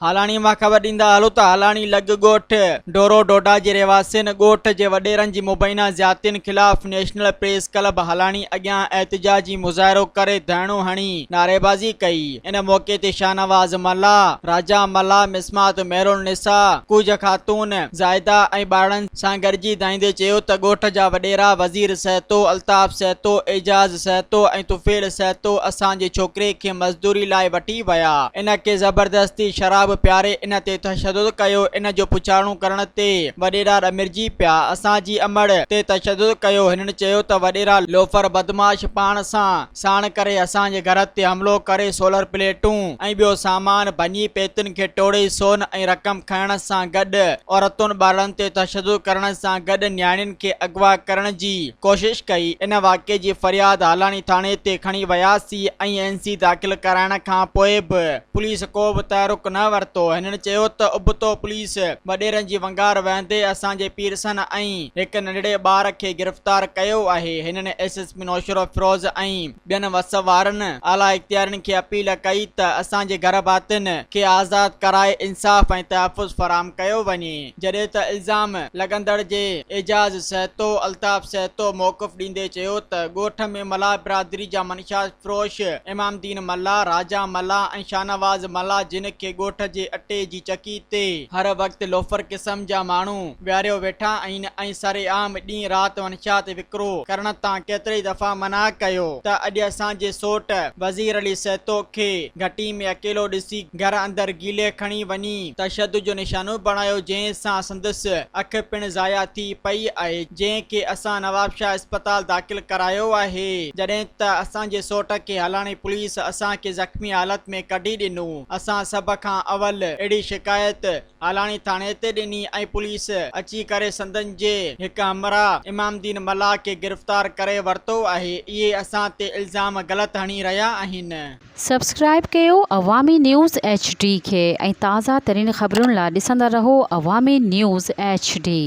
هالاڻي مان خبر ڏيندا هلون ته هالاڻي لڳ ڳوٺ ڍورو ڍوڍا جي رهواسين ڳوٺ جي وڏيرن جي مبينا زيادتين خلاف نيشنل پريس ڪلب هالاڻي اڳيان احتجاجي مظاهرو ڪري ڌرڻو هڻي نعريبازي ڪئي ان موقعي تي شاهنواز ملاح، راجا ملاح، مسمات مهرالنساء، ڪوجهه خاتون، زاهده ۽ ٻارڙن سان گڏجي دانهيندي چيو ته ڳوٺ جا وڏيرا وزير سهتو، الطاف سهتو، اعجاز سهتو ۽ طفيل سهتو اسان جي ڇوڪري کي مزدوري لاء وٺي ويا. ان کي زبردستي شراب پياري ان تي تشدد ڪيو ان جو پڇاڻو ڪرڻ تي وڏيرا ڏمرجي پيا اسان جي امڙ تي تشدد ڪيو هنن چيو ته وڏيرا لوفر بدمعاش پاڻ سان ساڻ ڪري اسان جي گهر تي حملو ڪري سولر پليٽون ۽ ٻيو سامان ڀڃي پيتين کي ٽوڙي سون ۽ رقم کڻڻ سان گڏ عورتن ٻارڙن تي تشدد ڪرڻ سان گڏ نياڻين کي اغوا ڪرڻ جي ڪوشش ڪئي ان واقعي جي فرياد هالاڻي ٿاڻي تي کڻي وياسين ۽ اين سي داخل ڪرائڻ کان پوء به پوليس ڪو به تحرڪ نه ورتو هنن چيو ته ابتو پوليس وڏيرن جي ونگار وهندي اسان جي پيرسن ۽ هڪ ننڍڙي ٻار کي گرفتار ڪيو آهي هنن ايس ايس پي نوشهروفيروز ۽ ٻين وس وارن اعليٰ اختيارين کي اپيل ڪئي ته اسان جي گهر ڀاتين کي آزاد ڪرائي انصاف ۽ تحفظ فراهم ڪيو وڃي جڏهن ته الزام لڳندڙ جي اعجاز سهتو، الطاف سهتو موقف ڏيندي چيو ته ڳوٺ ۾ ملاح برادري جا منشيات فروش امام الدين ملاح، راجا ملاح ۽ شاهنواز ملاح جن کي ڳوٺ جي اٽي جي چڪي تي هر وقت لوفر قسم جا ماڻهو ويهاريو ويٺا آهن ۽ سرعام ڏينهن رات منشيات وڪرو ڪرڻ تان ڪيترائي دفعا منع ڪيو ته اڄ اسان جي سوٽ وزير علي سهتو کي گهٽي ۾ اڪيلو ڏسي گهر اندر گيلي کڻي وڃي تشدد جو نشانو بڻايو جنهن سان سندس اک پڻ ضايع ٿي پئي آهي جنهن کي اسان نوابشاهه اسپتال داخل ڪرايو آهي جڏهن ته اسان جي سوٽ کي هالاڻي پوليس اسان کي زخمي حالت ۾ ڪڍي ڏنو اسان سڀ کان اول اهڙي شڪايت هالاڻي ٿاڻي تي ڏني ۽ پوليس اچي ڪري سندن جي هڪ همراهه امام الدين ملاح کي گرفتار ڪري ورتو آهي اهي اسان تي الزام غلط هڻي رهيا آهن. سبسڪرائيب ڪيو عوامي نيوز ايڇ ڊي کي ۽ تازه ترين خبرن لا ڏسندا رهو عوامي نيوز ايڇ ڊي.